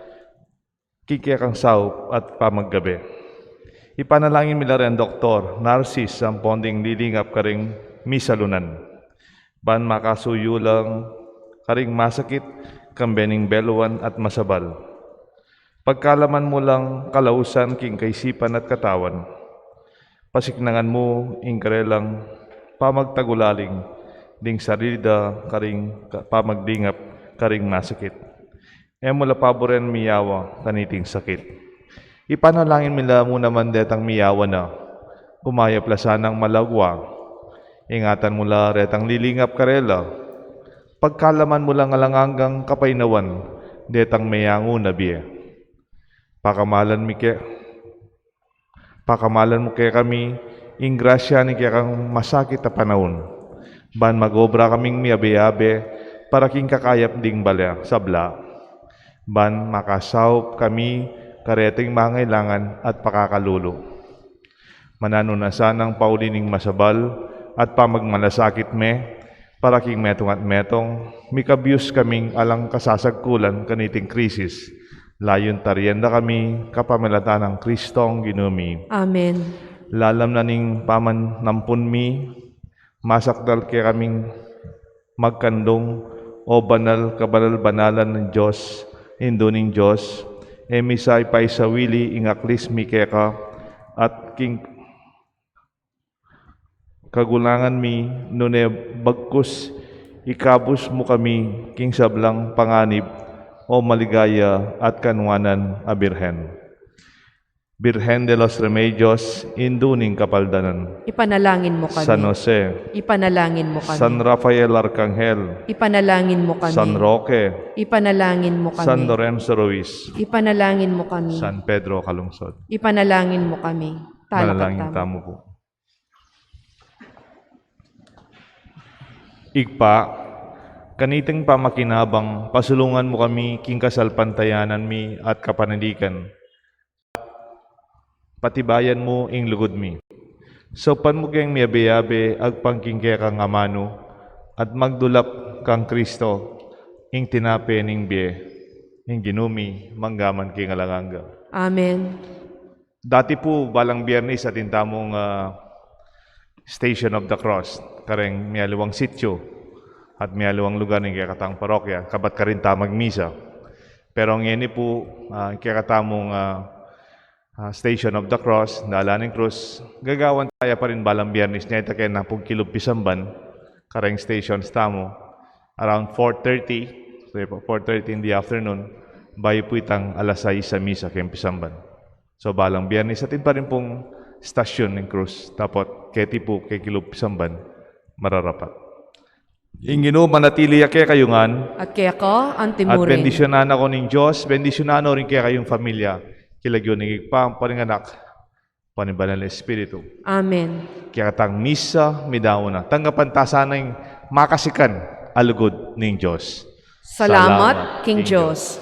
king kekang saup at pamaggabe. Ipanalangin mi la reng doktor, narsis, ampon ding lilingap kareng misalunan, ban makasuyu lang karing masakit, kambe ning beluan at masabal. Pagkalaman mu lang kalausan king kaisipan at katawan. Pasiknangan mu ing karelang pamagtagulaling ding sarili da karing ka-, pamaglingap karing masakit. E mu la paburen miyawa kaniting sakit. Ipanalangin mi la mu naman detang miyawa na, kumayap la sanang malagwa. Ingatan mu la retang lilingap karela. Pagkalaman mu lang alang anggang kapaynawan detang meangu na bie. Pakamalan mi ke, pakamalan mu kekami ing grasya ning kekang masakit a panaun, ban magobra kaming miabe-abe para king kakayap ding bala, sabla, ban makasaup kami kareting mangailangan at pakakalulu. Mananu na sanang pauli ning masabal at pamagmalasakit me, para king metung at metung, mikabyus kaming alang kasasagkulan kaniting krisis. Layun tarian da kami kapamilatan nang Kristong Ginu mi. Amen. Lalam na ning pamanampan mi, masakdal kekaming magkandung, O banal, kabanal-banalan ning Dios, Indu ning Dios, e mi sa ipaisawili ing aklis mi keka, at king kagulangan mi, nune bagkus ikabus mu kami king sablang panganib, O maligaya at kanwanan a Birhen. Birhen de los Remedios, Indu ning Kapaldanan. Ipanalangin mu kami. San Jose. Ipanalangin mu kami. San Rafael Arcangel. Ipanalangin mu kami. San Roque. Ipanalangin mu kami. San Lorenzo Ruiz. Ipanalangin mu kami. San Pedro Calungsod. Ipanalangin mu kami. Talakad tamu. Manalangin tamu pu. Ibpa, kaniting pamakinabang, pasulungan mu kami king kasalpantayanan mi at kapanaligan. Patibayan mu ing lugud mi. Saupan mu keng miabe-abe agpang king kekang amanu, at magdulap kang Kristo, ing tinape ning bie, ing Ginu mi, mangga man king alang angga. Amen. Dati pu, balang Biernes atin tamung, ah, Station of the Cross, kareng mialiwang sitio at mialiwang lugar ning kekatang parokya, kabat karin ta magmisa. Pero ngeni pu, ah, kekatamung, ah, ah, Station of the Cross, Dalan ning Krus, gagawan taya pa rin balang Biernes, nia ita keng napung kilub pisamban, kareng stations tamu, around four thirty, so, four thirty in the afternoon, bayu pu itang alas sais a misa keng pisamban. So, balang Biernes atin pa rin pung stasyon ning krus. Dapot keti pu keng kilub pisamban, mararapat. Ing Ginu manatili ya kekayu ngan. At keka anti mu rin. At bendisyunan na kayu ning Dios, bendisyunan no rin kekayung pamilya. King lagyu ning Ibpa, ampo ning Anak, ampo ning Banal a Espiritu. Amen. Kekatang misa, midaun na. Tanggapan ta sana ing makasikan a lugud ning Dios. Salamat king Dios.